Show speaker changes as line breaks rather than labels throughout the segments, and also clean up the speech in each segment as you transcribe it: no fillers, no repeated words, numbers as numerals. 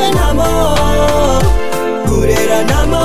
Kureranamo, kureranamo.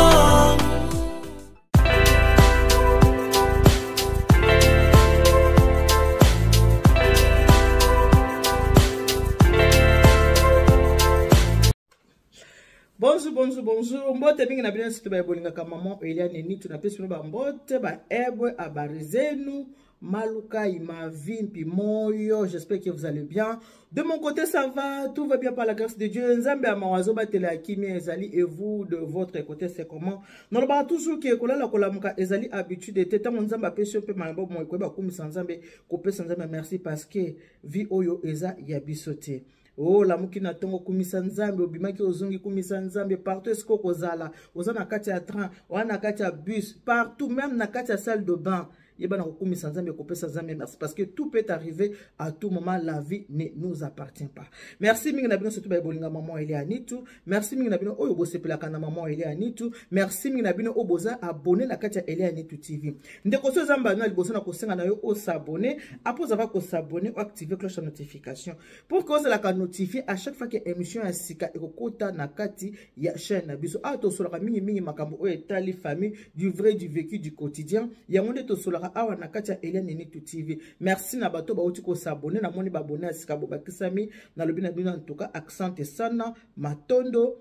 Bonjour, bonjour, bonjour. Mbote mingi na bino surtout ba bolingaka maman Eliane Nitu na pesi bino ba mbote ba ebwe habari zenu maluka imavimpi moyo. J'espère que vous allez bien. De mon côté ça va, tout va bien par la grâce de Dieu. Nzambe ya mawa azobatela kimia ezali et vous de votre côté c'est comment? Nalobaka toujours que kolala kolamuka ezali habitude te. Tango Nzambe apesi yo mpe malambo bomoi koyeba kokumisa Nzambe, kopesa Nzambe merci parce que vie oyo eza ya biso te. Oh, lamuki na tongo kumisa Nzambe, obimaki ozongi kumisa Nzambe partout esika okozala, oza na kati ya train, oza na kati ya bus, partout même na kati ya salle de bain. Yeba na kokumisa Nzambe, kopesa Nzambe merci parce que tout peut arriver à tout moment, la vie ne nous appartient pas. Merci mingi na bino surtout ba bolinga maman Elia Nitu. Merci mingi na bino oyo bosepelaka na maman Elia Nitu. Merci mingi na bino oyo boza abonné na kati ya Elia Nitu TV. Ndeko so zamba na liboso na kosenga na yo o s'abonner, après avoir ko s'abonner ou activer cloche de notification pour que ozalaka notifié à chaque fois que émission ya sika ekokota na kati ya chaîne na biso. Awa tosolaka mingi mingi makambo oyo etali famille, du vrai, du vécu, du quotidien. Yango nde tosolaka awa na kati ya Eliane Nitu TV. Merci na bato bauti ko s'abonner, namoni ba abonné ya sika bobakisami, nalobi na bino en tout cas accent sana matondo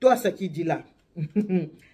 toasakidila.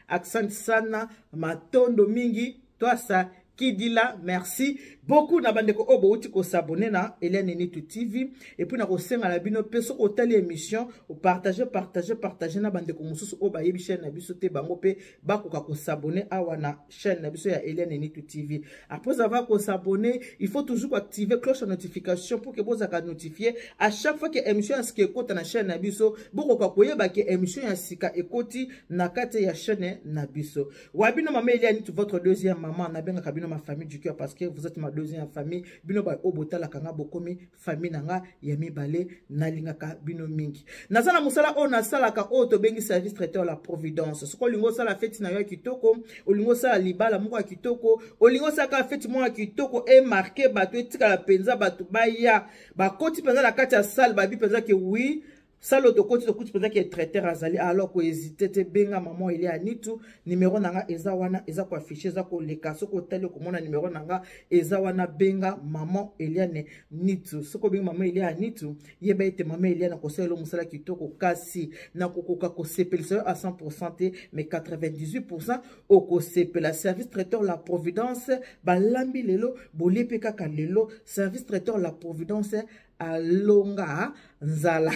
Accent sana matondo mingi toasa kidila. Merci beaucoup na bandeko oyo bouti ko s'abonner na Eliane Nitu TV. Et puis na kosenga na bino pe soki otali émission, partager, partager, partager na bandeko mosusu oyo bayebi chaîne na biso te, bango pe bakoka ko s'abonner awa na chaîne na biso ya Eliane Nitu TV. Après avoir ko s'abonner, il faut toujours activer cloche de notification pour que bozaka notifier à chaque fois que émission ya sika ekota na chaîne na biso, bokoka koyeba que émission ya sika ekoti na kati ya chaîne na biso. Wabino mama Eliane Nitu, votre deuxième maman, na bengaka bino ma famille du cœur parce que vous êtes ma deuxième famille. Bino ba obotala kanga bokomi famille nanga ya mibale, nalingaka bino mingi. Naza na musala oyo nasalaka oyo tobengi service traiteur la providence. Soko olingi osala feti na yo ya kitoko, olingi osala libala moko ya kitoko, olingi osala kaka feti moko ya kitoko e marquer bato, etikala mpenza bato baya, bakoti mpenza na kati ya salle, babi mpenza ke oui, salle oyo tokoti, tokuti mpenza ke traiteur azali. Alors ko hésiter te, benga maman Elia Nitu, numéro na nga eza wana, eza ko afficher, eza koleka. Soki otali okomona numéro na nga eza wana, benga maman Eliane Nitu. Soki obengi maman Elia Nitu, yeba ete maman Eliane akosalela yo mosala kitoko, kasi nakokoka kosepelisa yo à 100% te, mais 98% okosepela. Service traiteur la providence, balambi lelo, bolie pe kaka lelo. Service traiteur la providence alonga nzala.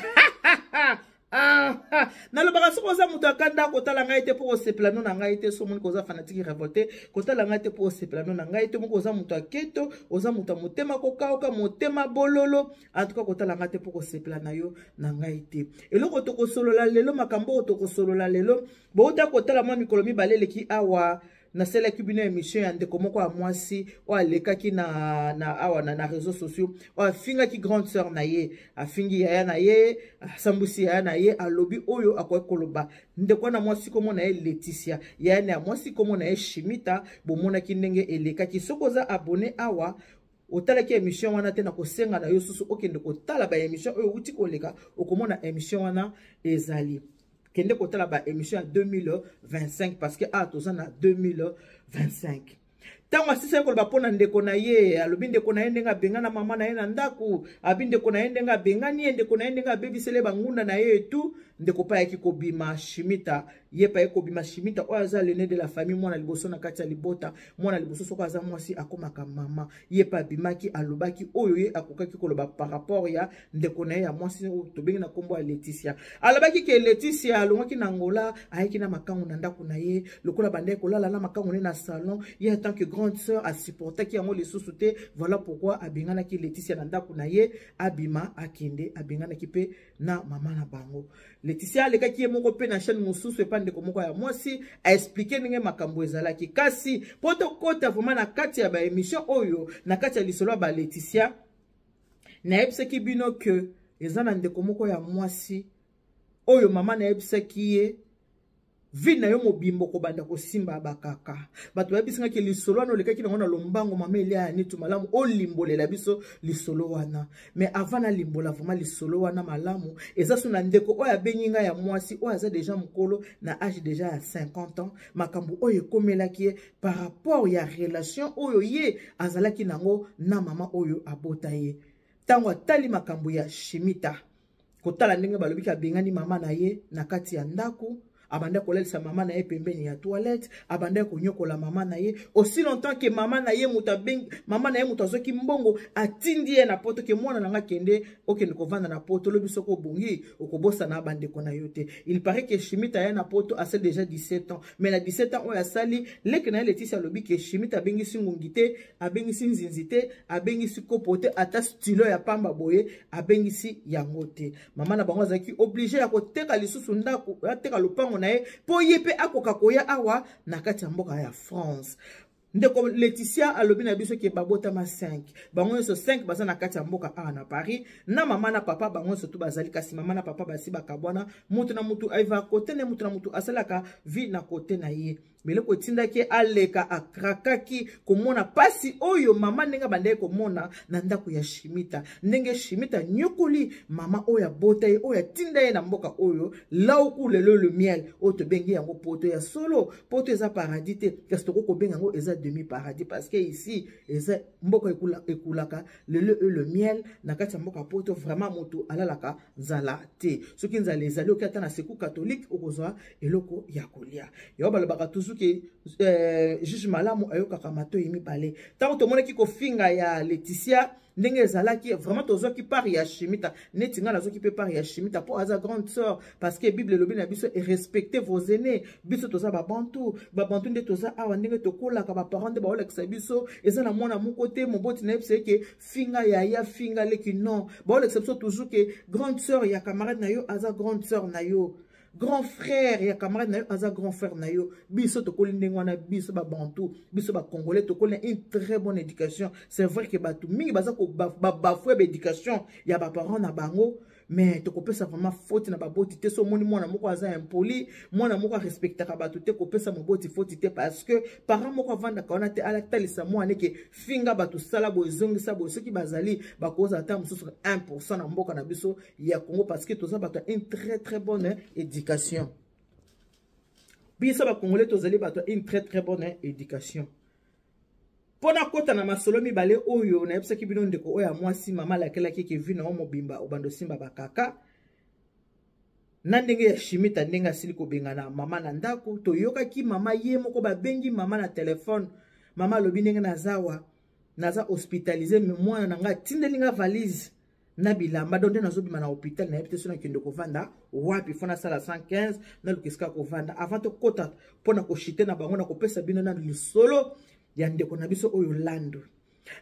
Ah, ah. Nalobaka soki oza moto akanda kotala ngai te mpo kosepela no na ngai te. So omoni koza fanatique révolté, kotala ngai te mpo kosepela no na ngai te. Moko oza moto aketo, oza moto ya motema kokauka, motema bololo, en tout cas kotala ngai te mpo kosepela na yo na ngai te. Eloko tokosolola lelo, makambo oyo tokosolola lelo, bouta kotala mwa mikolo mibale eleki awa, nasalaki bino émission ya ndeko moko ya mwasi oyo alekaki na, na awa na, na réseaux sociaux, oyo afingaki grande sœur na ye, afingi yaya na ye, asambusi yaya na ye, alobi oyo akoki koloba. Ndeko wana mwasi kombo na ye Laetitia, yaya na ya mwasi kombo na ye Shimita. Bomonaki ndenge elekaki. Soki oza abonné awa, otalaki émission wana te, na kosenga na yo susu okende kotala ba émission oyo outi koleka, okomona émission wana ezali. Kende kotala ba émission ya 2025 parce que awa toza na 2025. Ntango asisaki koloba mpo na ndeko na ye, alobi ndeko na ye ndenge abengana mama na ye na ndako, abi ndeko na ye ndenge abengani ye, ndeko na ye ndenge abebisele bangunda na ye etu. Ndeko pa ayaki kobima Shimita, ye pa ayaki kobima Shimita oyo aza l'aîné de la famille, mwana liboso na kati ya libota, mwana liboso soko aza mwasi akomaka mama. Ye pa abimaki alobaki oyo ye akokaki koloba par rapport ya ndeko na ye ya mwasi oyo tobengi na nkombo ya Laetitia. Alobaki ke Laetitia alongwaki na Angola, ayaki na makangu na ndako na ye, lokola bandaki kolala na makangu ne na salon, ye en tant que grande sœur asupportaki yango lisusu te. Voilà pourquoi abenganaki Laetitia na ndako na ye, abima akende, abenganaki pe na mama na bango. Laetitia alekaki ye moko pe na chaîne mosusu epa ndeko moko ya mwasi, a expliquer ndenge makambo ezalaki. Kasi po tokota vraiment na kati ya ba émission oyo, na kati ya lisolo ya ba Laetitia, nayebisaki bino ke eza na ndeko moko ya mwasi oyo mama nayebisaki ye. Vie na yo mobimba okobanda kosimba bakaka. Bato bayebisi nga ke lisolo wana olekaki nango na lombango, mama Elia ya Nitu, malamu olimbolela biso lisolo wana. Mais avant nalimbola vraiment lisolo wana malamu, eza so na ndeko oyo abengi ngai ya mwasi oyo aza deja mokolo na age deja ya 50 ans, makambo oyo ekomelaki ye par rapport ya relation oyo ye azalaki nango na mama oyo abota ye. Ntango atali makambo ya Shimita, kotala ndenge balobiki abengani mama na ye na kati ya ndako, abanda kolalisa mama na ye pembeni ya toilette, abanda konyokola mama na ye aussi longtemps que mama na ye moto abengi, mama na ye moto azwaki mbongo atindi ye na poto ke mwana na nga kende, okende kovanda na poto, lobi soki obongi okobosana bandeko na yo te. Il paraît que Shimita aya na poto asali déjà 17 ans, mais na 17 ans oyo asali, leki na ye Leticia alobi ke Shimita abengisi ngungi te, abengisi nzinzi te, abengisi kopo te, ata stylo ya pamba boye abengisi yango te. Mama na bango azalaki oblige ya koteka lisusu ndako, ateka lopango na ye mpo ye mpe akoka koya awa na kati ya mboka ya France. Ndeko Leticia alobi na biso ke babotama 5, bango nyonso 5 baza na kati ya mboka awa na Paris, na mama na papa, bango nyonso tu bazali. Kasi mama na papa basi bakabwana, moto na motu aiva kote na moto na motu asalaka vie na kote na ye. Biloko etindaki aleka, akrakaki komona pasi oyo mama ndenge abandaki komona na ndako ya Shimita, ndenge Shimita nyokoli mama oyo abota ye, oyo atinda ye na mboka oyo lauku lelo le miel oyo tobengi yango poto ya solo. Poto eza paradis te, kasi tokoki kobenga yango eza demi paradis, parce que ici eza mboka ekulaka lelo e le miel. Na kati ya mboka poto vraiment moto alalaka nzala te. Soki nzala ezali, oki ata na secours catholique, okozwa eloko ya kolia. Yango balobaka toujours ke juge malamu ayokaka matoi mibale. Ntango tomonaki kofinga ya Leticia ndenge ezalaki, vraiment tozwaki part ya Shimita, neti ngai nazwaki mpe part ya Shimita mpo aza grande sœur, parce que Bible elobi na biso: respectez vos aînés. Biso toza babantu, babantu nde toza awa, ndenge tokolaka, baparent nde baolakisa biso. Eza na mwana moko te moboti nayebisa ye ke finga yaya, finga leki, non. Baolakisa biso toujours ke grande sœur ya camarade na yo aza grande sœur na yo, grand frère ya camarade na yo aza grand frère na yo. Biso tokoli ndenge wana, biso babantu, biso bacongolais tokoli na une très bonne éducation. C'est vrai que bato mingi baza babafouer baéducation ya baparent na bango, mais tokopesa vraiment faute na baboti te. So omoni mwana moko aza impoli, mwana moko arespectaka bato te, kopesa moboti faute te, parce que parent moko avandaka wana te alatalisa mwana eke finga bato, sala boye, ezongisa boye. Soki bazali, bakozala ata mosusu 1 na mboka na biso ya Congo, parce que toza bato ya une très très bonne éducation. Biso bacongolais tozali bato ya une très très bonne éducation. Mpo nakɔta na masolo mibale oyo nayebisaki bino, ndeko oyo ya mwasi, mama alakelaki ke vie na yo mobimba obanda osimba bakaka na ndenge ya Shimita, ndenge asili kobengana mama na ndako. Toyokaki mama ye moko, babengi mama na telefone, mama alobi ndenge nazawa, naza hospitalisé, mais mwana na ngai atindeli nga valise na bilamba, donc nde nazobima na hôpital, nayebi te so nakende kovanda wapi, fo nasala 115, naluka esika kovanda. Avant tokɔta mpona koshite na bango, na kopesa bino nanu lisolo ya ndeko na biso oyo Landu.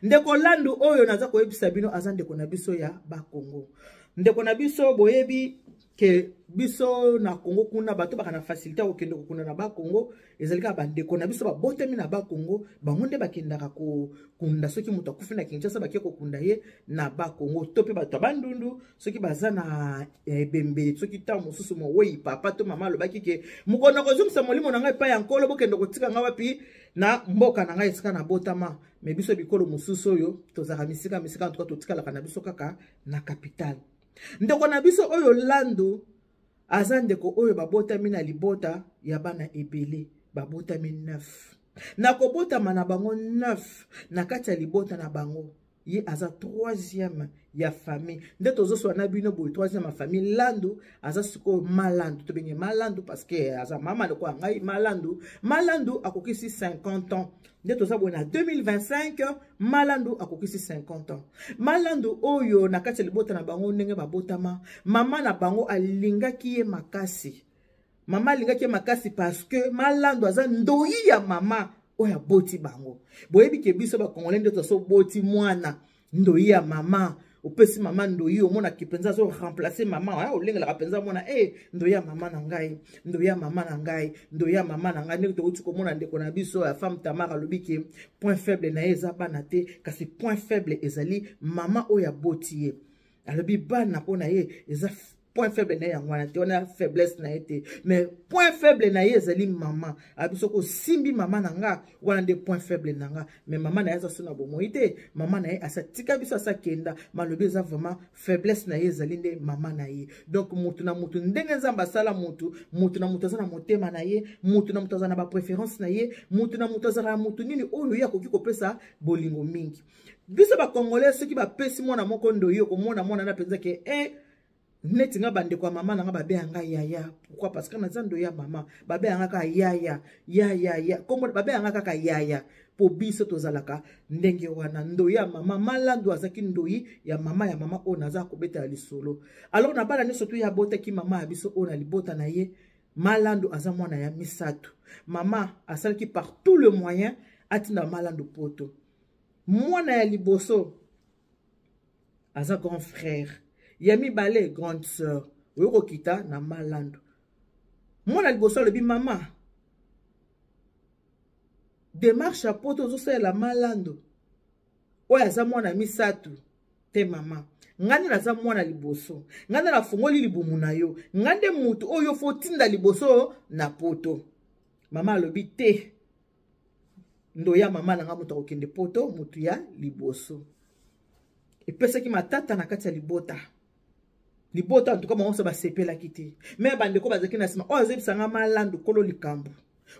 Ndeko Landu oyo naza koyebisa bino aza ndeko na biso ya Bakongo. Ndeko na biso, boyebi ke biso na Kongo kuna bato baka na facilité ya kokende kokunda na Bakongo ezali kaka bandeko na biso babotami na Bakongo. Bango nde bakendaka kokunda. Soki moto akufi na Kinshasa, bake kokunda ye na Bakongo, to mpe bato ya Bandundu soki baza na ebembe. Soki ntango mosusu mowei, papa to mama alobaki ke mokolo na kozongisa molimo na ngai epai ya Nkolo, bokende kotika ngai wapi? Na mboka na ngai esika nabotama. Mais biso bikolo mosusu oyo tozalaka misika misika, antuka totikalaka na biso kaka na capitale. Ndeko na biso oyo Landu aza ndeko oyo babotami na libota ya bana ebele, babotami 9. Na kobotama na bango 9 na kati ya libota na bango, ye aza troisième ya famille. Nde tozoswa na bino boye, troisième ya famille. Landu aza sikoyo Malandu, tobenge Malandu parce que aza mama lokola ngai. Malandu, Malandu akokisi 50 ans. Nde toza boye na 2025, Malandu akokisi 50 ans. Malandu oyo, na kati ya libota na bango, ndenge babotama, mama na bango alingaki ye makasi. Mama alingaki ye makasi parce que Malandu aza ndoyi ya mama oyo aboti bango. Boyebi ke biso bacongolais nde tosoboti mwana ndoyi ya mama, opesi mama ndoyi, omonaki mpenza azoremplace mama, olengelaka mpenza mwana e ndoyi ya mama na ngai, ndoyi ya mama na ngai, ndoyi ya mama na ngai. Ndenge tokoti komona ndeko na biso ya femme Tamar alobi ke point faible na ye eza bana te, kasi point faible ezali mama oyo aboti ye. Alobi bana mpo na ye eza Point faible na ye yango wana te, wana faiblesse na ye te, mais point faible na ye ezali mama. Abi soki osimbi mama na nga, wana nde point faible na nga. Mais mama na ye aza so na bomoi te, mama na ye asatika biso, asakenda. Malobi eza vraiment faiblesse na ye ezali nde mama na ye. Donc motu na motu, ndenge Nzambe asala motu, motu na motu aza na motema na ye, motu na motu aza na bapréférence na ye, motu na motu azalaka na motu nini oyo ye akoki kopesa bolingo mingi. Biso bacongolais, soki bapesi mwana moko ndoyi, okomona mwana na mpenza ke e neti nga, bandeko ya mama na nga babeya nga yaya. Pourquoi? Parce que naza ndoyi ya mama, babeya nga kaka yaya, yaya ya kombo, babeya nga kaka yaya, mpo biso tozalaka ndenge wana. Ndoyi ya mama Malando azalaki ndoyi ya mama ya mama oyo naza kobetela lisolo. Alors na bana nyonso tu ye abotaki, mama ya biso oyo na libota na ye, Malando aza mwana ya misato. Mama asalaki par tout le moyen atinda Malando poto. Mwana ya liboso aza grand frère, ya mibale grande sœur, oyo kokita na Malando. Mwana liboso alobi: "Mama, démarche ya poto ozosalela Malando oyo aza mwana misato te. Mama, ngai nde naza mwana liboso, ngai nde nafungoli libumu na yo, ngai nde mutu oyo fo tinda liboso na poto." Mama alobi: "Te, ndoya mama na ngai moto akokende poto motu ya liboso." Epesaki matata na kati ya libota. Libota antuka bango nyonso basepelaki te. Me bandeko bazalaki na nsima, oyo azoyebisa nga Malando kolo likambo,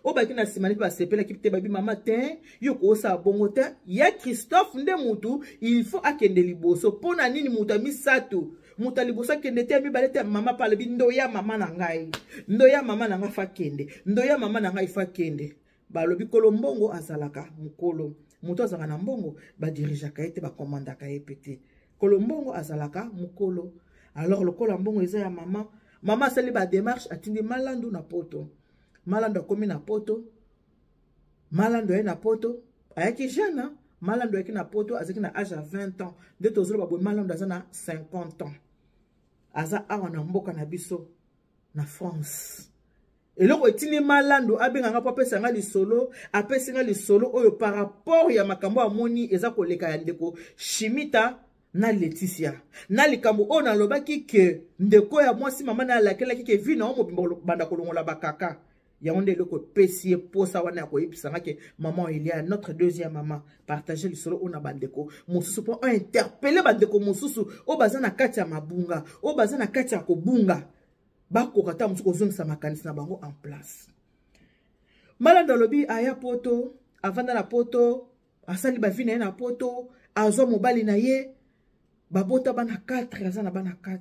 oyo bazalaki na nsima mpe basepelaki te. Babi: "Mama, te, yo koosala bongo te. Ya Christophe nde mutu il faut akende liboso. Mpo na nini moto ya misato, moto ya liboso akende te, ya mibale te?" Mama mpe alobi: "Ndoya mama na ngai, ndoya mama na ngai fa kende, ndoya mama na ngai fa kende." Balobi kolo mbongo azalaka mokolo. Moto azalaka na mbongo, badirigeaka ye te, bakomandaka ye pe te. Kolo mbongo azalaka mokolo. Alors lokola mbongo eza ya mama, mama asali badémarche, atindi Malandu na poto. Malando akomi na poto. Malando aye na poto, ayaki jeune. Malando ayaki na poto, azalaki na age ya 20 ans. Nde tozoloba boye, Malando aza na 50 ans, aza awa na mboka na biso na France. Eloko etindi Malando abenga nga mpo apesa nga lisolo, apesi nga lisolo oyo par rapport ya makambo amoni eza koleka ya ndeko Shimita na Leticia, na likambo oyo nalobaki ke ndeko ya mwasi, mama na alakelaki ke vi na yo mobimba banda kolongola bakaka. Yango nde eloko epesi ye posa wana ya koyebisa nga ke maman Elia, notre deuxième mama, partage lisolo oyo na bandeko mosusu mpo ointerpeller bandeko mosusu oyo baza na kati ya mabunga, oyo baza na kati ya kobunga, bakoka ata mosusu kozongisa makanisi na bango en place. Malando alobi aya poto, avanda na poto, asali bavi na ye na poto, azwa mobali na ye, babota bana 4. Aza na bana 4.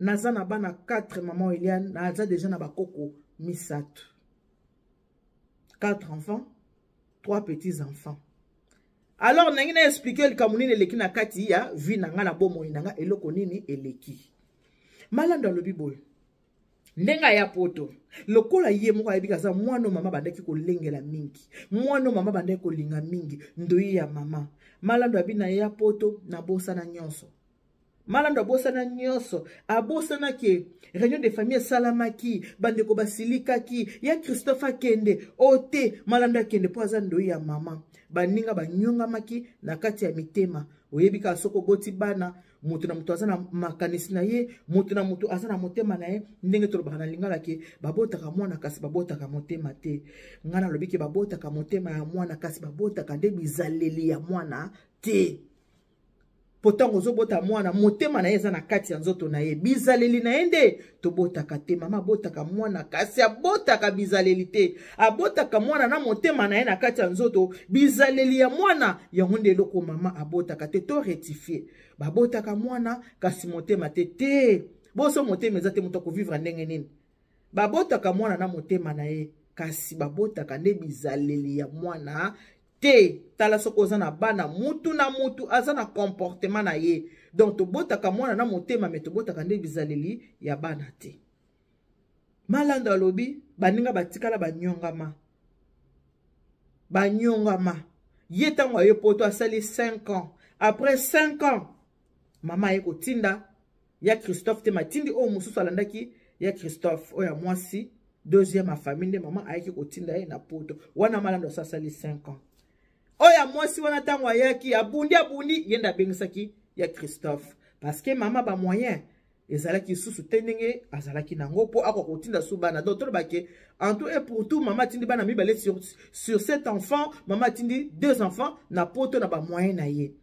Naza na bana 4, mama Eliane, naza deja na bakoko misato, 4 enfants, 3 petits enfants. Alors ndenge na expliquer likambo nini eleki na kati ya vie na nga, na bomoi na nga, eloko nini eleki. Malando alobi boye, ndenge aya poto, lokola ye moko ayebi aza mwana mama bandaki kolengela mingi, mwana mama bandaki kolinga mingi, ndoyi ya mama. Malando abi na ya poto, nabosana nyonso. Malando abosana nyonso, abosanaki réunion de famille esalamaki, bandeko basilikaki, ya Christophe akende o te, Malando akende mpo aza ndoyi ya mama. Baninga banyongamaki na kati ya mitema. Oyebi kaka soki oboti bana, moto na moto aza na makanisi na ye, moto na moto aza na motema na ye. Ndenge tolobaka na lingala ke babotaka mwana kasi babotaka motema te. Ngai nalobi ke babotaka motema ya mwana kasi babotaka nde bizaleli ya mwana te. Po ntango ozobota mwana, motema na ye eza na kati ya nzoto na ye, bizaleli na ye nde tobotaka te. Mama abotaka mwana kasi abotaka bizaleli te. Abotaka mwana na motema na ye na kati ya nzoto. Bizaleli ya mwana, yango nde eloko mama abotaka te. To rectifier: babotaka mwana kasi motema te. Te, boso motema eza te, moto akovivre ndenge nini? Babotaka mwana na motema na ye kasi babotaka nde bizaleli ya mwana te. Tala, soki oza na bana, mutu na mutu aza na comportement na ye. Donc tobotaka mwana na motema, me tobotaka nde bizaleli ya bana te. Malando alobi baninga batikala banyongama, banyongama ye. Ntango aye poto, asali 5 ans. Après 5 ans, mama aye kotinda ya Christophe te, matindi oyo mosusu alandaki ya Christophe, oyo ya mwasi, deuxième ya famille, nde mama ayaki kotinda ye na poto wana. Malando asasali 5 ans. Oyo ya mwasi wana, ntango ayaki, abundi, abundi, ye nde abengisaki ya Christophe. Parce que mama ba moyen ezalaki lisusu te ndenge azalaki nango mpo akoka kotinda su bana. Donc toloba ke en tout et pour tout, mama atindi bana mibale sur sept enfants, mama atindi deux enfants na poto na bamoyen na ye.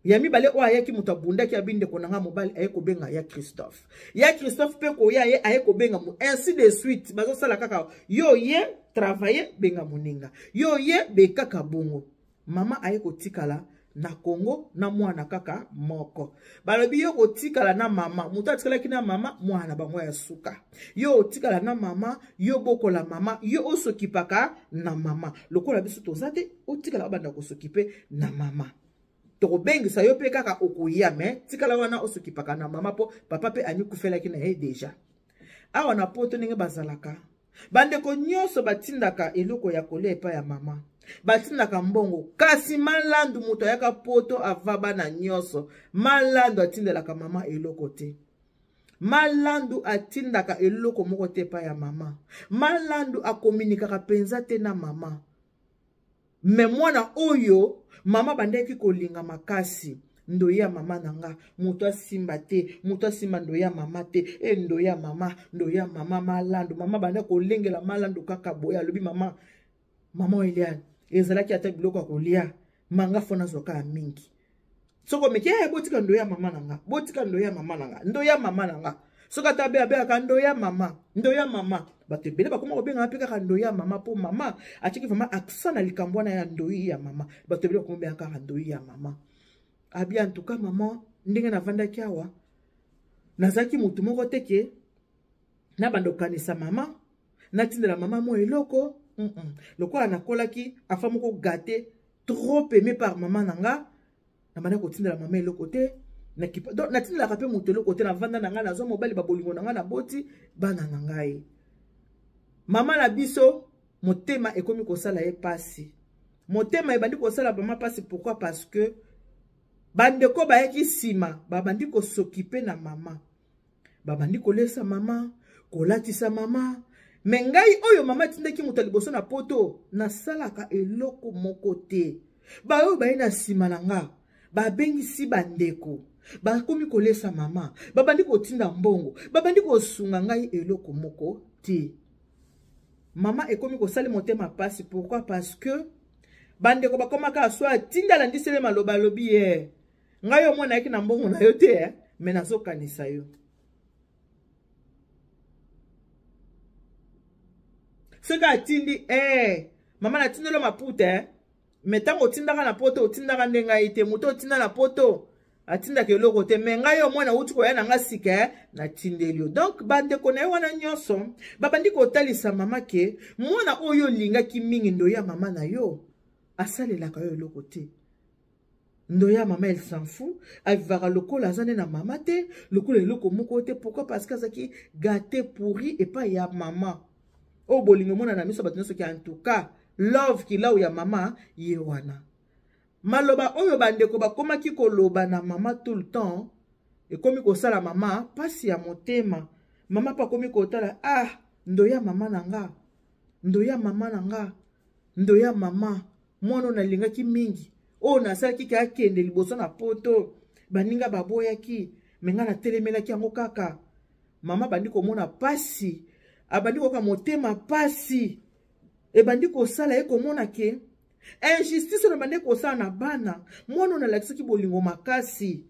Ya mibale oyo ayaki, moto abundaki, abi ndeko na nga mobali aye kobenga ya Christophe, ya Christophe mpe koya ye aye kobenga, ainsi de suite. Bazosala kaka yo ye travaille, benga moninga, yo ye bekaka bongo. Mama aye kotikala na Congo na mwana kaka moko. Balobi yo kotikala na mama, moto atikalaki na mama, mwana na bango ya suka. Yo otikala na mama, yo bokola mama, yo osokipaka na mama lokola biso toza te. Otikala, obanda kosokipe na mama. Tokobengisa yo mpe kaka okoya, me tikala wana osokipaka na mama, mpo papa mpe amikufelaki na ye deja awa na poto. Ndenge bazalaka, bandeko nyonso batindaka eloko ya kolia epai ya mama, batindaka mbongo. Kasi Malandu, moto ayaka poto ava bana nyonso, Malandu atindelaka mama eloko te. Malandu atindaka eloko moko te epai ya mama. Malandu akominikaka mpenza te na mama. Me mwana oyo mama bandaki kolinga makasi, ndoyi ya mama na nga, moto asimba te, moto asimba ndoyi ya mama te. E ndoyi ya mama, ndoyi ya mama Malandu. Mama banda kolengela Malandu kaka boye. Alobi mama, mama Eliane, ezalaki ata biloko ya kolia manga fo nazwaka ya mingi. Soki omeki eh, botika ndoyi ya mama na nga, botika ndoyi ya mama na nga, ndoyi ya mama na nga. Soki ata abe abengaka ndoyi ya mama, ndoyi ya mama. Bato ebele bakoma kobengaka mpe kaka ndoyi ya mama, mpo mama atiaki vraiment accent na likambo wana ya ndoyi ya mama. Bato ebele bakoma kobengaka kaka ndoyi ya mama. Abi en tout cas mama, ndenge navandaki awa, nazalaki motu moko te ke nabanda kokanisa mama, natindela mama mwa eloko. Lokola nakolaki afa moko gâté, trop aimé par mama na nga, nabanda kotindela mama eloko te. Donc natindelaka mpe moto eloko te. Navanda na ngai, nazwa mobali, babolingo na ngai, naboti bana na ngai. Mama na biso, motema ekomi kosala ye pasi. Motema ebandi kosala mama pasi. Pourquoi? Parce que bandeko bayaki nsima babandi kosokipe na mama, babandi kolesa mama, kolatisa mama. Me ngai oyo mama atindaki moto ya liboso na poto, nasalaka eloko moko te. Baoyo baye na nsima na nga babengisi bandeko, bakomi kolesa mama, babandi kotinda mbongo, babandi kosunga ngai, eloko moko te. Mama ekomi kosali motema pasi. Pourquoi? Parce que bandeko bakomaka so atinda, alandisele maloba, alobi ye ngai yo mwana ayaki na mbongo na yo te eh? Me nazokanisa yo soki atindi eh, mama natindelo maputa eh? Me ntango otindaka na poto, otindaka nde ngai te. Moto otinda na poto atindaka eloko te. Me ngai yo mwana auti koya na nga sika eh? Natindeli yo. Donc bandeko na ye wana nyonso babandi kotalisa mama ke mwana oyo olingaki mingi, ndoyi ya mama na yo, asalelaka yo eloko te. Ndoyi ya mama, elle s'en fout, avivaka lokola aza nde na mama te, lokola eloko moko te. Pourquoi? Parce que azalaki gâté, pourri epai ya mama. Oyo bolingo emona na miso bato nyonso ki en tout cas love kilau ya mama ye wana. Maloba oyo bandeko bakomaki koloba na mama tout le temps ekomi kosala mama mpasi ya motema. Mama mpe akomi kotala, ah, ndoya mama na nga, ndoya mama na nga, ndoya mama, mwana oyo nalingaki mingi, oyo nasalaki ke akende liboso na poto, baninga baboyaki, me ngai natelemelaki yango kaka. Mama abandi komona pasi, abandi koyoka motema pasi, ebandi kosala ye komona ke injustice oyo nabandi kosala na bana. Mwana oyo nalakisaki bolingo makasi,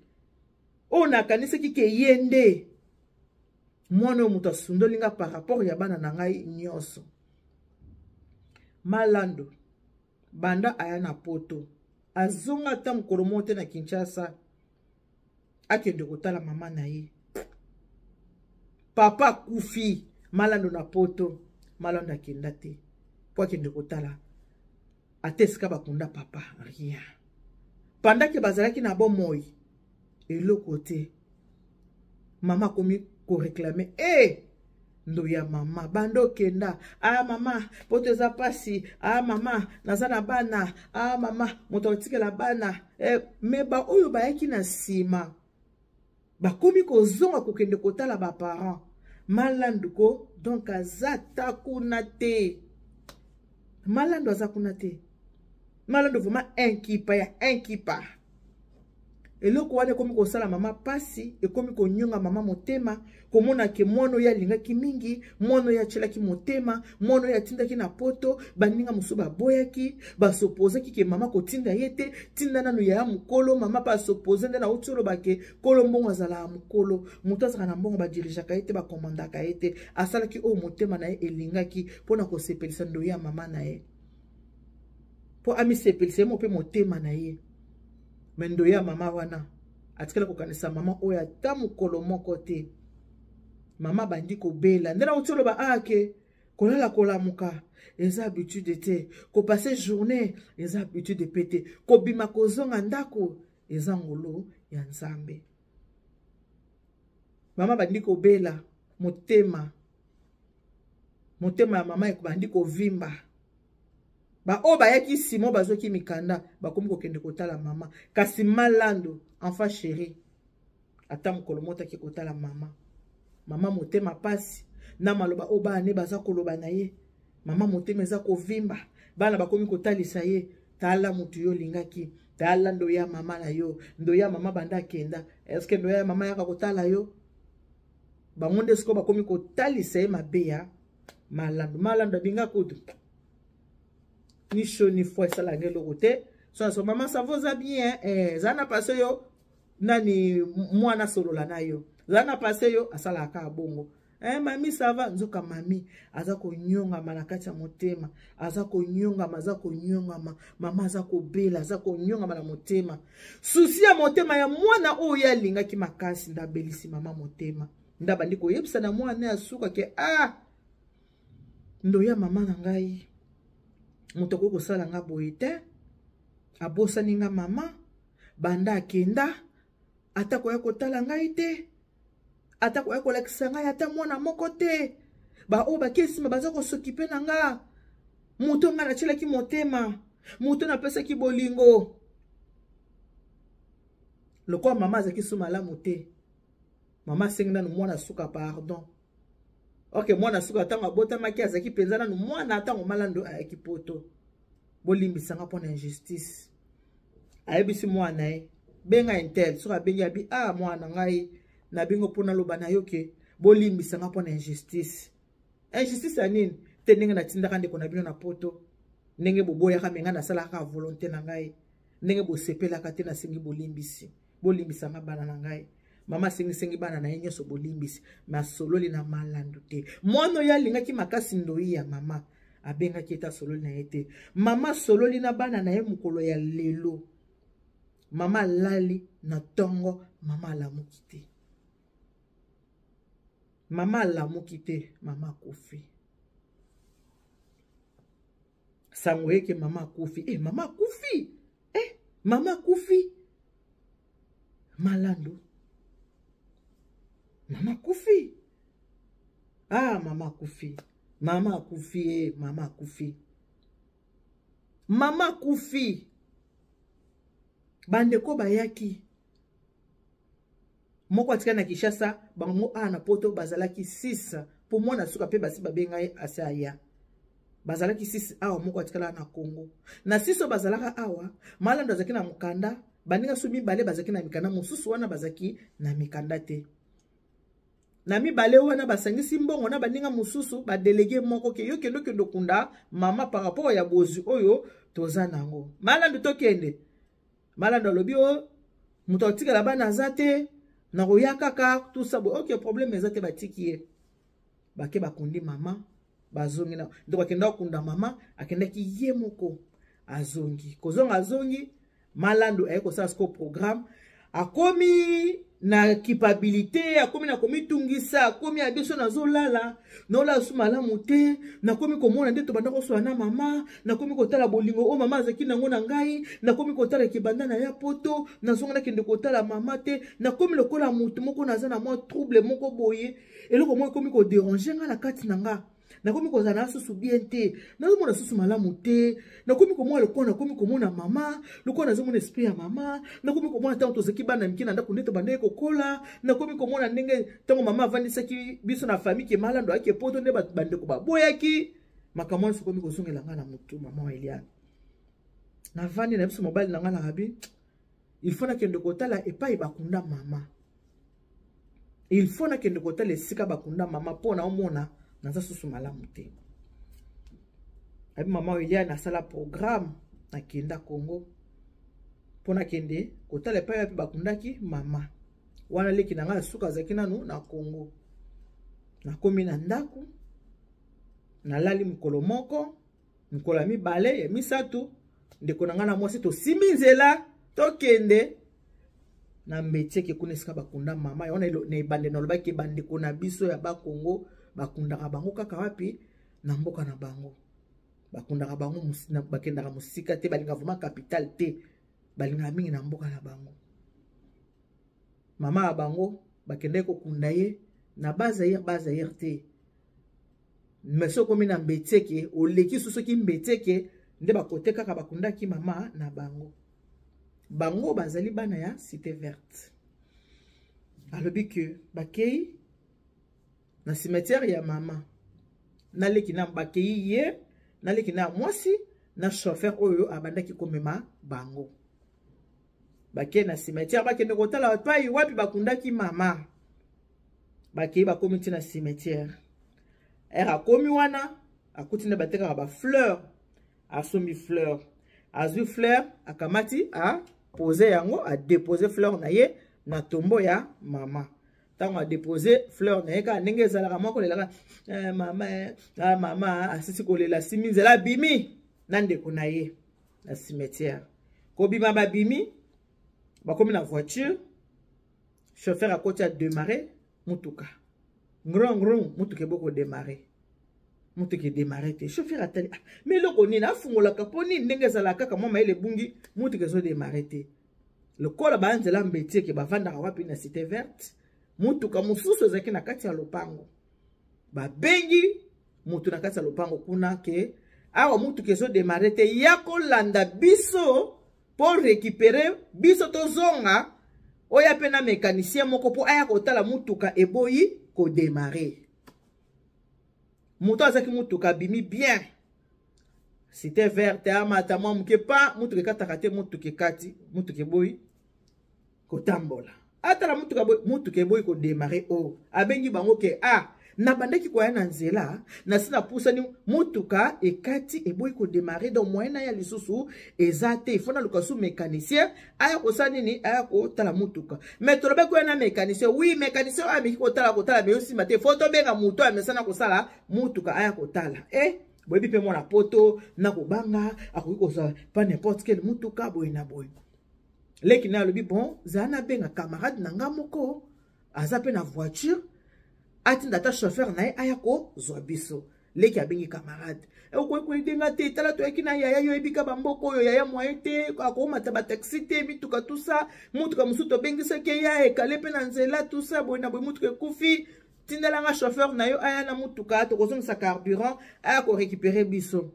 oyo nakanisaki ke ye nde mwana oyo moto asundoli nga par rapport ya bana na ngai nyonso. Malando banda aya na poto, azonga ata mokolo moko te na Kinshasa akende kotala mama na ye. Papa akufi, Malando na poto, Malando akenda te mpo akende kotala ata esika bakunda papa, rien. Pendant ke bazalaki na bomoi, eloko te. Mama akomi koreklame e hey! Ndo ya mama banda okenda, ah mama, poto eza pasi, ah mama, naza na bana, ah mama, moto akotikela bana eh, me baoyo bayaki na nsima bakomi kozonga kokende kotala baparent. Malandu ko donc aza ta kuna te. Malandu aza kuna te. Malandu vraiment inkipa ya inkipa. Eloko wana ekomi kosala mama pasi, ekomi konyonga mama motema, komona ke mwana oyo alingaki mingi, mwana oyo atielaki motema, mwana oyo atindaki na poto, baninga mosusu baboyaki, basopozaki ke mama kotinda ye te, tinda nanu yaya mokolo. Mama mpe asopoze nde nauti oloba ke kolo mbongo azalaka mokolo, moto azalaka na mbongo badirijaka ye te, bakomandaka ye te. Asalaki oyo motema na ye elingaki mpo na kosepelisa ndoyi ya mama na ye, mpo amisepelisa ye mo mpe motema na ye. Me ndoyi ya mama wana atikala kokanisa mama oyo ata mokolo moko te. Mama abandi kobela nde nauti oloba ake kolala kolamuka eza habitude te, kopase journée eza habitude pe te, kobima kozonga ndako eza ngolu ya Nzambe. Mama abandi kobela, motema ya mama ebandi kovimba. Baoyo bayaki nsima bazwaki mikanda bakomi kokende kotala mama, kasi Malando enfant chéri ata mokolo moko taki kotala mama. Mama motema pasi na maloba oyo bana ne baza koloba na ye, mama motema eza kovimba, bana bakomi kotalisa ye, tala mutu yo olingaki, tala ndoya mama na yo, ndoya mama banda akenda, eske ndoya ya mama yaka kotala yo? Bango nde sikoyo bakomi kotalisa ye mabe ya Malando. Malando abinga kutu ni chaud ni froid, esalanga eloko te. So so mama ça va bien, eza na passe yo nani mwana solola na yo, za na passe yo asalaka kaka bongo. Mami ça va, nzoka mami aza konyongama na kati ya motema, aza konyongama, aza konyongama, mama aza kobela, aza konyongama na motema. Susi ya motema ya mwana oyo ye alingaki makasi nde abelisi mama motema, nde abandi koyebisa na mwana ya suka ke ndoya mama na ngai moto akoki kosala nga boye te, abosani nga mama banda akenda, ata koya kotala ngai te, ata koya kolakisa ngai ata mwana moko te, baoyo bake nsima baza kosokipe na nga, moto ngai natielaki motema, moto napesaki bolingo. Lokola mama azalaki so malamu te, mama asengi nanu mwana suka pardon. Ok, mwana suka ntango abotamaki azalaki mpenza nanu mwana, ntango Malando ayaki poto, bolimbisanga mpona injustice. Ayebisi mwana ye, benga intel, soki abengi abi mwana ngai nabengi mpona loba na yo ke bolimbisanga mpona injustice. Injustice ya nini? Te ndenge natindaka ndeko na bino na poto, ndenge boboyaka me ngai nasalaka volonté na ngai, ndenge bosepelaka te, nasengi bolimbisi, bolimbisanga bana na ngai. Mama asengisengi bana na ye nyonso bolimbisi, me asololi na Malando te. Mwana oyo alingaki makasi ndoyi ya mama abengaki ete asololi na ye te. Mama asololi na bana na ye mokolo ya lelo. Mama alali na ntongo, mama alamuki te. Mama alamuki te, mama akufi. Sango yeke mama akufi. Mama akufi. Mama akufi. Malando. Mama akufi. Mama akufi. Mama akufi, mama akufi. Mama akufi. Bandeko bayaki. Moko atikali na Kinshasa, bango na poto bazalaki 6 po mwana suka pe basi babenga ye asi aya. Bazalaki 6 awa, moko atikala na Congo. Na 6 oyo bazalaka awa, Malando azalaki na mokanda, baninga so mibale bazalaki na mikanda, mosusu wana bazalaki na mikanda te. Na mibale wana basangisi mbongo na baninga mosusu, ba délégué moko ke yo kendo kendo kunda mama par rapport ya bozwi oyo toza nango. Malando tokende. Malando alobi o moto atikala bana aza te, nakoya kaka tout ça boye. Ok, problème eza te, batiki ye. Bake bakundi mama, bazongi na ndeko akenda kokunda mama, akendaki ye moko azongi. Kozonga azongi, Malando aye kosala siko programme, akomi na culpabilité, akomi na komitungisa, akomi ya biso nazolala, naolala su malamu te, nakomi komona nde tobanda kosola na mama, nakomi kotala bolingo oyo mama azalaki nango na ngai, nakomi kotala kibanda na ya poto, nazonga nakende kotala mama te, nakomi lokola motu moko naza na mwa trouble moko boye, eloko moko ekomi kodéranger nga na kati na nga. Nakomi kozala na susu bien te, nazomona susu malamu te, nakomi komona lokola nakomi komona mama, lokola nazomona esprit ya mama, nakomi komona ntango tozalaki bana mike na ndako nde tobandaki kokola, nakomi komona ndenge ntango mama avandisaki biso na famille ke Malando ayaki poto nde bandeko baboyaki. Makambo wana sokomi kozongela nga na motu. Mama Eliane, navandi na biso mobali na nga na rabi, Il faut nakende kotala epai bakunda mama. Il faut nakende kotala esika bakunda mama mpo na omona naza susu malamu te. Abi mama Eliane asala programme, nakenda Congo mpo nakende kotala epai wapi bakundaki mama. Wana leki na ngai ya suka azalaki nanu na Congo. Nakomi na ndako, nalali mokolo moko, mokolo ya mibale, ya misato, ndeko na ngai na mwasi tosimbi nzela tokende na Mbetieke kuna esika bakunda mama. Yango na ebande nalobaki bandeko na biso ya Bakongo bakundaka bango kaka wapi? Na mboka na bango. Bakundaka bango, bakendaka mosika te, balingaka vraiment capitale te, balingaka mingi na mboka na bango. Mama ya bango bakendaki kokunda ye na Bazaire, Bazaire te. Mais soki okomi na Mbetieke, oleki su soki Mbetieke nde bakote kaka bakundaki mama na bango. Bango bazali bana ya Cité Verte. Alobi ke bakei na cimetière ya mama naleki na bakei ye naleki na mwasi na chauffeur oyo abandaki komema bango. Bakei na cimetière, bakende kotala epai wapi bakundaki mama. Bakei, bakomi ti na cimetière. Ere akomi wana, akuti nde batekaka ba fleur, asombi fleur, azwi fleur, akamati, apose yango, adepose fleur na ye na tombo ya mama. Ntango adepose fleur na ye, kaka ndenge ezalaka, mwa kolelaka eh, mama eh, ah, mama asisi kolela, asimi nzela, abimi na ndeko na ye na cimetière. Kobima, babimi, bakomi na voiture, chauffeur akoti, adémarre mutuka, ngron ngron, mutuka eboko démarre, mutuka edémarre te. Chauffeur atali, ah, mais eloko nini? Afungolaka mpo nini? Ndenge ezalaka kaka, mwa mayele ebungi, mutuka ezodémarre te. Lokola banzela Mbetieke bavandaka wapi? Na Cité Verte. Mutuka mosusu ezalaki na kati ya lopango. Babengi motu na kati ya lopango kuna ke awa mutuka ezodémarre te, ya kolanda biso mpo récupérer biso tozonga, oya mpe na mécanicien moko mpo aya kotala mutuka eboyi kodémarre. Moto azalaki mutuka abimi bien Cité Verte, amata mwa moke pa mutuka ekataka te, mutuka ekati, mutuka eboyi kotambola. Atala mutuka boyi, mutuka eboyi kodémarre. O abengi bango ke a nabandaki koya na nzela, nasi napusani, mutuka ekati, eboyi kodémarre, donc moyen na ya lisusu eza te, ifo naluka su mécanicien aya kosala nini, aya kotala mutuka. Mais tolobaki oya na mécanicien, oui, mécanicien oyo ameki kotala kotala, mais osimba te, fo tobenga moto amesana kosala mutuka aya kotala. E boyebi mpe mwana poto na kobanga, akoki kozwa pa n'importe quel mutuka boye na boye. Leki na alobi, bon, zala nabenga camarade na nga moko aza mpe na voiture, atinda ata chauffeur na ye aya kozwa biso. Leki abengi camarade, okoki koyedenga te, tala toyaki na yaya, yo oyebika bamboka oyo, yaya moyen te, akomata bataxi te, mituka tusa, mutuka mosusu tobengisaki ya ekale mpe na nzela tusa boye na boye, mutuka ekufi, tindelanga chauffeur na yo aya na mutuka, tokozongisa carburant, aya korécupérer biso.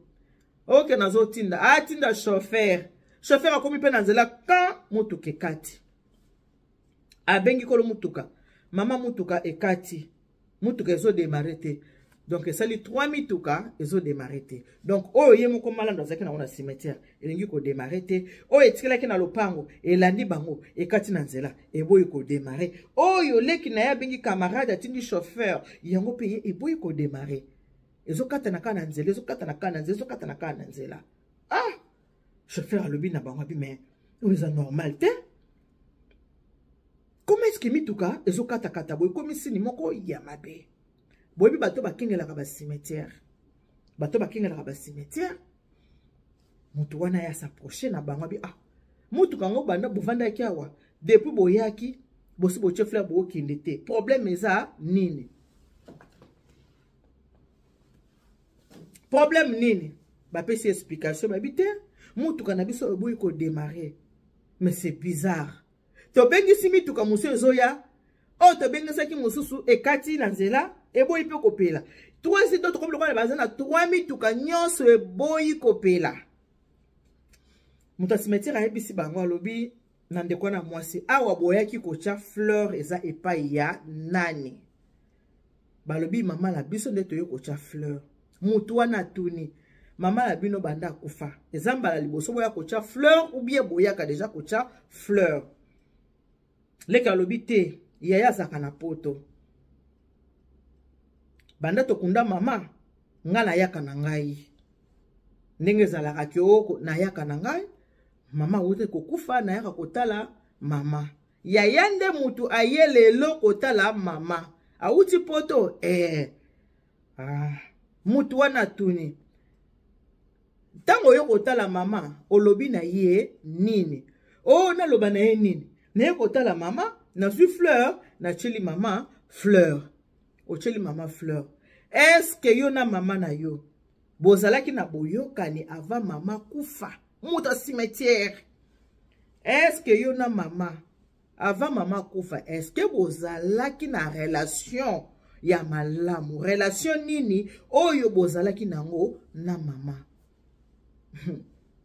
Ok, nazotinda. Atinda chauffeur, chauffeur akomi mpe na nzela kan mutuka ekati. Abengi kolo mutuka, mama, mutuka ekati, mutuka ezodémarre te. Donc esali 3 mituka ezodémarre te. Donc oyo ye moko malando azalaki nango na cimetière elingi kodémarre te, oyo etikelaki na lopango elandi bango ekati na nzela eboyi kodémarre, oyo leki na ye abengi camarade atindi chauffeur yango mpe ye eboyi kodémarre, ezokatana kaka na nzela, ezokatana kaka na nzela, ezokatana kaka na nzela. Ah, chauffeur alobi na bango, abi, mais oyo eza normal te, comment est-ce que mituka ezokatakata boye? Ekomi sini moko ya mabe. Boyebi bato bakengelaka bacimetière, bato bakengelaka bacimetière, moto wana ya s'approche na bango, abi, ah, mutuka yango banda bovandaki awa, depuis boyaki, bosi botie fleur, bookende te, problème eza nini? Problème nini? Bapesi explication, babi te, mutuka na biso eboyi kodémarre, mais c'est bizarre, tobengisi mituka mosusu ezoya, oyo tobengisaki mosusu ekati na nzela, eboyi mpe kopela. Troisi to tokomi lokola baza na trois mituka nyonso eboyi kopela. Moto ya cimetière ayebisi bango, alobi na ndeko wana mwasi, awa boyaki kotya fleur eza epai ya nani? Balobi mama na biso nde toye kotya fleur. Motu wana atuni, Mama na bino banda akufa, eza mbala liboso boya kotya fleur ou bien boyaka deja kotya fleur? Leki alobi te, yaya azalaka na poto. Banda tokunda mama, nga nayaka na ngai ndenge ezalaka kioko, nayaka na ngai, mama awuti kokufa, nayaka kotala mama. Yaya nde mutu aye lelo kotala mama, awuti poto. Ah, mutu wana atuni, ntango oyo kotala mama, olobi na ye nini? O, naloba na ye nini? Naye kotala mama, nazwi fleur, natieli mama fleur. Otieli mama fleur, eske yo na mama na yo bozalaki na boyokani avant mama kufa? Moto ya cimetière, eske yo na mama, avant mama kufa, eske bozalaki na relation ya malamu? Relation nini oyo bozalaki nango na mama?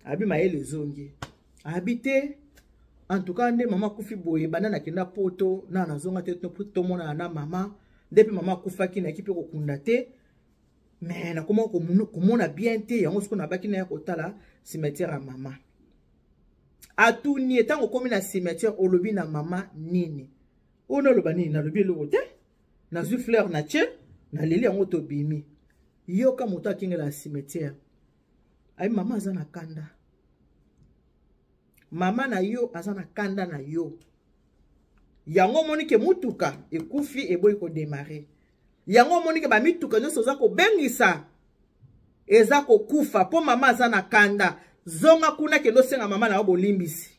Abi mayele ezongi, abi te. En tout cas, nde mama akufi boye, banda nakenda poto na nazonga te, tomonana na mama. Nde mpe mama akufaki, nayaki mpe kokunda te, mais nakoma komona bien te. Yango sikoyo nabaki naya kotala cimetière ya mama. Atuni ye, ntango okomi na cimetière, olobi na mama nini? Oyo naloba nini? Nalobi eloko te, nazwi fleur na tie, naleli yango, tobimi. Yoka, moto akengela na cimetière ayi, mama aza na kanda, mama na yo aza na kanda na yo. Yango omoni ke mutuka ekufi, eboyi kodémarrer. Yango omoni ke bamituka nyonso oza kobengisa eza kokufa, mpo mama aza na kanda. Zonga kuna, kende osenga mama na yo bolimbisi.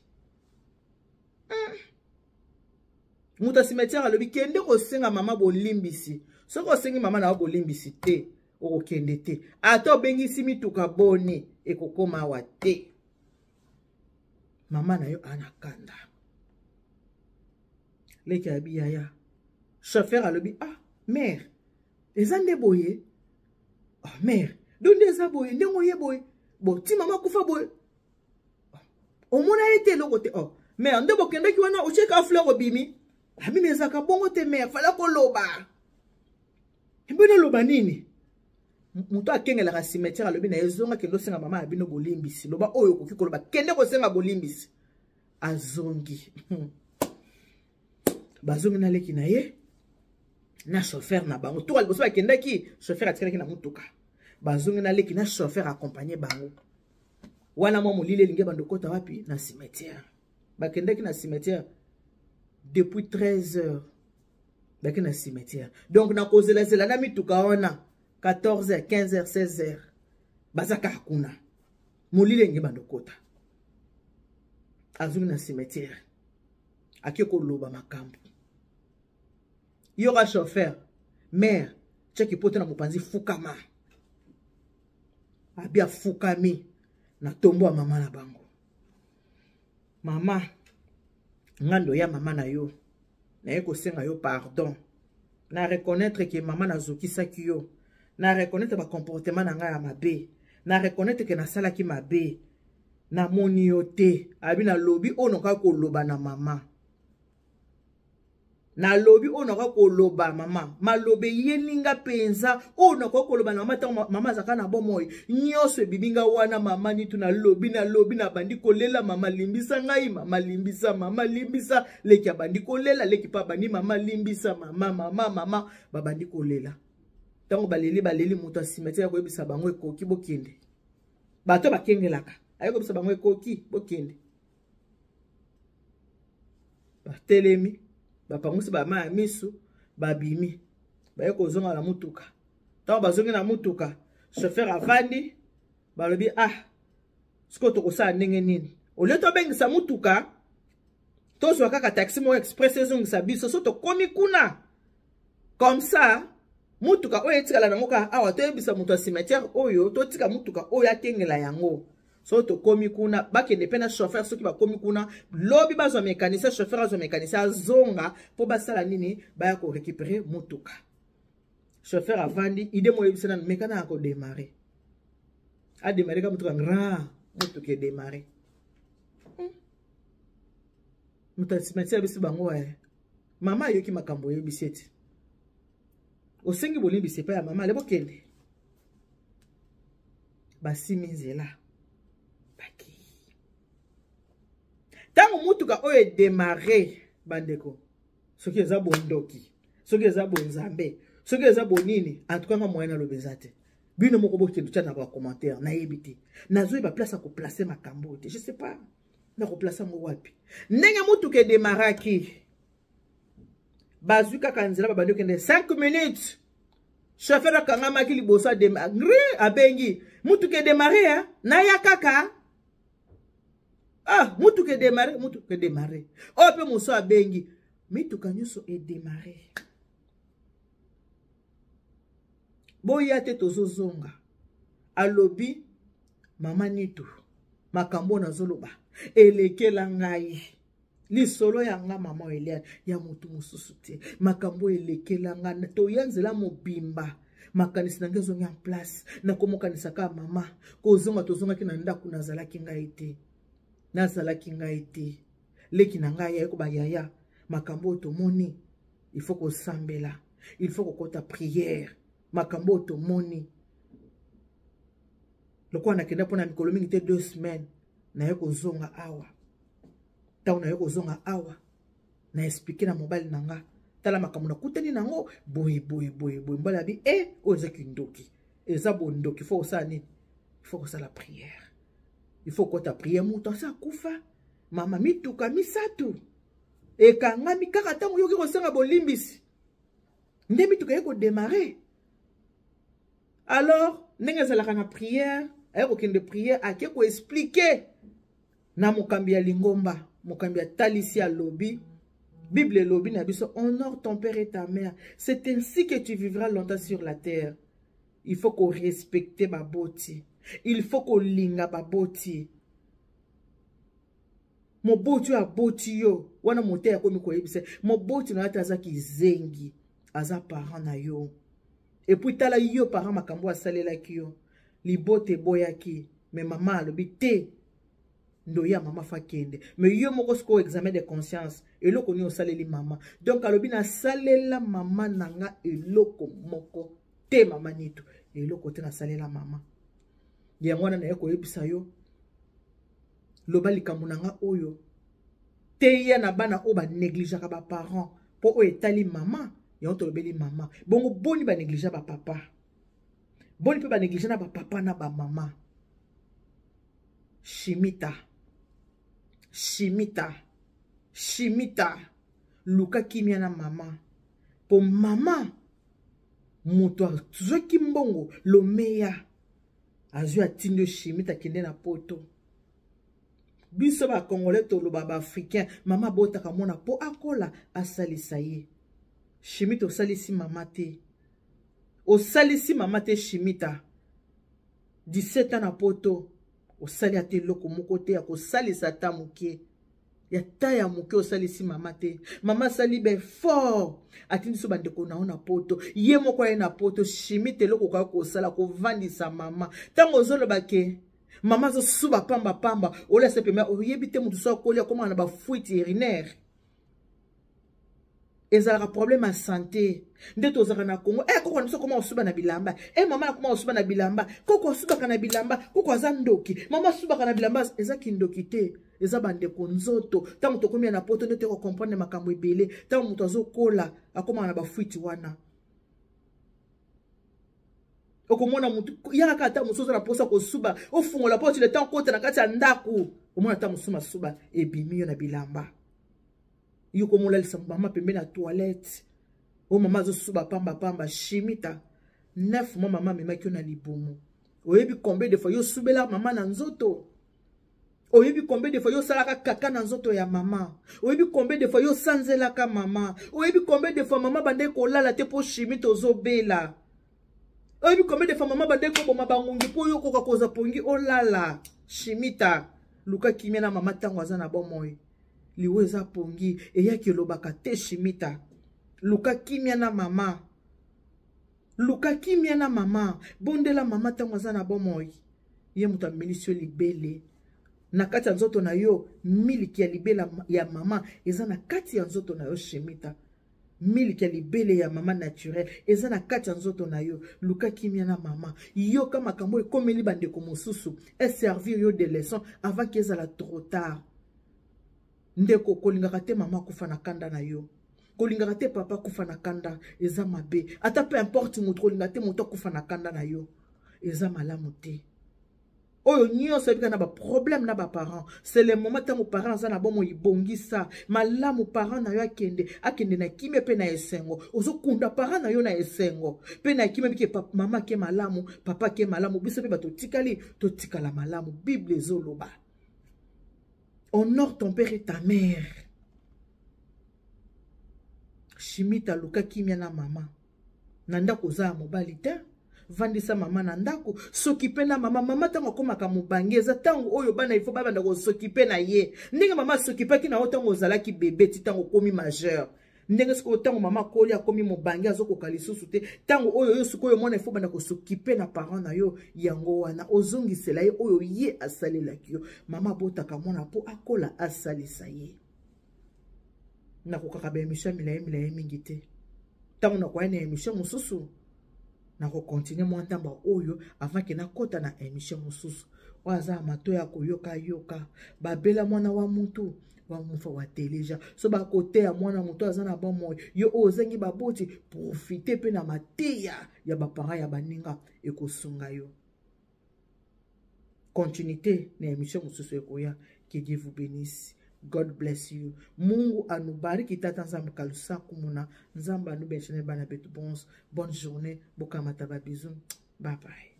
Moto ya cimetière alobi, kende kosenga mama bolimbisi. Soki osengi mama na yo bolimbisi te, okokende te. Ata obengisi mituka boni, ekokoma awa te. Mama na yo ana kanda. Leki abi yaya, chauffeur alobi, ah mère, eza nde boye. Ah mère, do nde eza boye, ndenge oye boye bo ti mama akufa boye, omona ye te, eloko te. Oh mère, nde bokendaki wana, otieka fleur, obimi. Abimi, ezalaka bongo te mère, fala koloba. Mpe naloba nini? Moto akengelaka cimetière alobi na ye, zonga, kende osenga mama ya bino bolimbisi. Loba oyo okoki koloba, kende kosenga bolimbisi. Azongi, bazongi na leki na ye na chauffeur na bango. Toka liboso bakendaki, chauffeur atikalaki na motuka. Bazongi na leki na chauffeur, accompagne bango wana. Mwa molili elingi bando kota wapi? Na cimetière. Bakendaki na cimetière depuis 13 heures, baki na cimetière. Donc na kozelazela na mituka wana, 14 heures, 15 heures, 16 heures, baza kaka kuna. Molili elingi bando kota. Azongi na cimetière, ake koloba makambo. Yoka chauffeur, mère, tiaki poto na mopanzi, fukama. Abi afukami na ntombo ya mama na bango. Mama, ngando ya mama na yo, naye kosenga yo pardon. Na reconnaître ke mama nazokisaki yo, na reconnaître bacomportement na ngai ya mabe, na reconnaître ke nasalaki mabe, namoni yo te. Abi nalobi oyo nakaka koloba na mama, nalobi oyo nakoki koloba mama, maloba eyeli nga mpenza oyo nakoki koloba na mama ntango mama azalaka na bomoi. Nyonso ebibi nga wana. Mama nitu, nalobi, nalobi, nabandi kolela. Mama limbisa ngai, mama limbisa, mama limbisa. Leki abandi kolela, leki mpe abandi, mama limbisa, mama, mama, mama. Babandi kolela. Ntango baleli, baleli, moto ya cimetière ya koyebisa bango, ekoki, bokende. Bato bakengelaka aye koyebisa bango, ekoki, bokende. Batelemi, bapangusi bama ya misu, babimi, baye kozonga na mutuka. Ntango bazongi na mutuka, chauffeur avandi. Balobi, ah, sikoyo tokosala ndenge nini? Olie tobengisa mutuka, tozwa kaka taxi moko express ezongisa biso. So tokomi kuna comme ça, mutuka oyo etikala nango kaka awa. Toyebisa moto ya cimetière oyo, totika mutuka oyo akengela yango. So tokomi kuna, bakende mpe na chauffeur. Soki bakomi kuna lobi, bazwa mécanicien, chauffeur azwa mécanicien, azonga mpo basala nini? Baya korécupérer mutuka. Chauffeur avandi, ide mo oyebisa nanu, meka na ya kodémarrer. Adémarrer ka mutuka, ngra, mutuka edémarrer. Moto ya cimetière biso bango, mama ayoki makambo oyebisi ete osengi bolimbisi epai ya mama. Ale, bokende. Basimi nzela bakei. Ntango motuka oyo edemare, bandeko, soki eza bondoki, soki eza bonzambe, soki eza bonini, en tout cas nga moyen naloba eza te. Bino moko bokende tya na bacommentaire, nayebi te, nazoyeba place ya koplace makambo oyo te, je sais pas nakoplace yango wapi. Ndenge motuka edemaraki, bazwi kaka nzela, babandi okende 5 minutes, chauffeur akangamaki liboso, abengi motuka edemare, naya kaka. Ah, mutuka edemare, mutuka edemare. Oyo mpe mosu abengi, mituka nyonso edemare. Boya te, tozozonga. Alobi, mama Nitu, makambo nazoloba elekela ngai, lisolo ya nga mama Eliane, ya motu mosusu te. Makambo elekela nga, toya nzela mobimba, makanisi na ngai ezongi en place, nakomokanisa kaka mama. Kozonga, tozongaki na ndako, nazalaki ngai te, nazalaki ngai te. Leki na ngai aye koba, yaya, makambo oyo tomoni, il faut kosambela, il faut kokota prière. Makambo oyo tomoni, lokola nakenda mpona mikolo mingi te, 2 semaines, naye kozonga awa. Ntango naye kozonga awa, na explike na mobali na nga, tala makambo nakutani nango boye boye boye boye. Mobali abi e, oyo eza kindoki, eza bondoki, fo kosala nini? Fo kosala prière, il faut kota prière. Moto asi akufa, mama, mituka misato ekangami kaka ntango oyoki kosenga bolimbisi nde mituka ye kodemare. Alors ndenge ezalaka na prière, aye kokende prière, ake koexplike na mokambi ya lingomba. Mokambi atalisi, alobi, Bible elobi na biso: honore ton père et ta mère, c'est ainsi que tu vivras longtemps sur la terre. Il faut korespecte baboti, il faut kolinga baboti. Moboti oyo aboti yo wana, moteya akomi koyebisa moboti na yo ate aza kizengi, aza parent na yo. Et puis tala yo parent, makambo asalelaki yo, libota eboyaki, me mama alobi te, ndoyi ya mama fa kende. Me yo moko sikoyo, examen de conscience, eloko nini osaleli mama? Donc alobi, nasalela mama na nga eloko moko te. Mama Nitu, eloko te nasalela mama. Yango wana naye koyebisa yo, loba likambo na nga oyo, teya na bana oyo banegligeaka baparent, mpo oyo etali mama, yango tolobeli mama. Bongo boni banéglige bapapa? Boni mpe banéglige na bapapa na bamama? Shimita, shimita, shimita, luka kimia na mama, mpo mama moto azwaki mbongo lomeya, azwi, atindi yo, Shimita, akende na Poto. Biso bacongolais toloba, baafricain, mama abotaka mwana mpo akola asalisa ye. Shimita, osalisi mama te, osalisi mama te. Shimita, 17 ans na Poto, osali ata eloko moko te ya kosalisa, ata moke, ya ta ya moke, osalisi mama te. Mama asali baeffort, atindi so bandeko na yo na Poto, ye moko aye na Poto. Shimita, eloko okoki kosala, kovandisa mama. Ntango ozoloba ke mama azosuba pambapamba, olasa pema, oyebi te moto so akoli akomaka na bafuite urinaire, ezalaka problème ya santé. Nde tozalaka na Congo, eh, koko na biso akoma kosuba na bilamba, eh, mama akoma kosuba na bilamba, koko asubaka na bilamba, koko aza ndoki, mama asubaka na bilamba. Eza kindoki te, eza bandeko nzoto. Ntango tokomi na Poto nde tokokomprendre makambo ebele. Ntango moto azokola akomaka na bafuite wana. Okomona motu yaka ata mosusu oza na mposa kosuba, ofungola mpo otile ntango kota na kati ya ndako, omona ata mosusu masuba ebimi yo na bilamba. Yo komolalisa mama pembeni ya toilette, oyo mama azosuba pambapamba. Shimita, 9 mois mama amemaki yo na libumu. Oyebi combien de fois yo osubela mama na nzoto? Oyebi combien de fois yo osalaka kaka na nzoto ya mama? Oyebi combien de fois yo osanzelaka mama? Oyebi combien de fois mama bandeki kolala te mpo Shimita ozobela? Oyebi combien de fois mama bandeki koboma bangungi mpo yo okoka kozwa pongi olala? Shimita, luka kimia na mama ntango aza na bomoi. Liwa eza pongi, eyaki elobaka te. Shimita, luka kimia na mama, luka kimia na mama, bondela mama ntango aza na bomoi. Ye moto amelisi yo libele na kati ya nzoto na yo, miliki ya libela ya mama eza na kati ya nzoto na yo. Shimita, Miliki ya libele ya mama naturel eza na kati ya nzoto na yo. Luka kimia na mama. Yoka makambo ekomeli bandeko mosusu, eservir yo de leçon avant que ezala trop tard. Ndeko, kolingaka te mama akufa na kanda na yo, kolingaka te papa akufa na kanda, eza mabe. Ata peu importe moto, kolinga te moto akufa na kanda na yo, eza malamu te. Oyo nyonso ebika na baproblème na baparent, c'est le moment ntango parent aza na bomoi, bongisa malamu parent na yo akende, akende na kimia mpe na esengo. Ozokunda parent na yo na esengo mpe na kimia, bike mama ake malamu, papa ake malamu, biso mpe bato totikali, totikala malamu. Bible ezoloba: "Honore ton père et ta mère." Shimita, aluka kimia na mama na ndako. Oza ya mobali te, vandisa mama na ndako, s'occupe na mama. Mama ntango akomaka mobange, eza ntango oyo bana ifo babanda kos'occuper na ye, ndenge mama as'occupaki na yo ntango ozalaki bebe ti ntango okomi majeur. Ndenge sikoyo ntango mama akoli, akomi mobange, azokoka lisusu te, ntango oyo yo sikoyo mwana ifo banda kos'occuper na parent na yo. Yango wana ozongisela ye oyo ye asalelaki yo. Mama abotaka mwana mpo akola, asalisa ye. Nakokaka baémission milaye milaye mingi te. Ntango nakoya na émission mosusu, nakocontinuer mwa ndambo oyo avant que nakɔta na émission mosusu. Oyo aza na mato ya koyoka, yoka. Babela mwana wa mutu bamufa wateleja so bakoteya mwana moto aza na bomoi. Yo oyo ozangi baboti, profite mpe na mateya ya baparent ya baninga, ekosunga yo. Continuité na émission mosusu ekoya. Que Dieu vous bénisse. God bless you. Mungu anubariki. Tata Nzambe kalusaku muna Nzambe anubenshene bana betu. Bons, bonne journée. Bokamata babisous. Bye bye.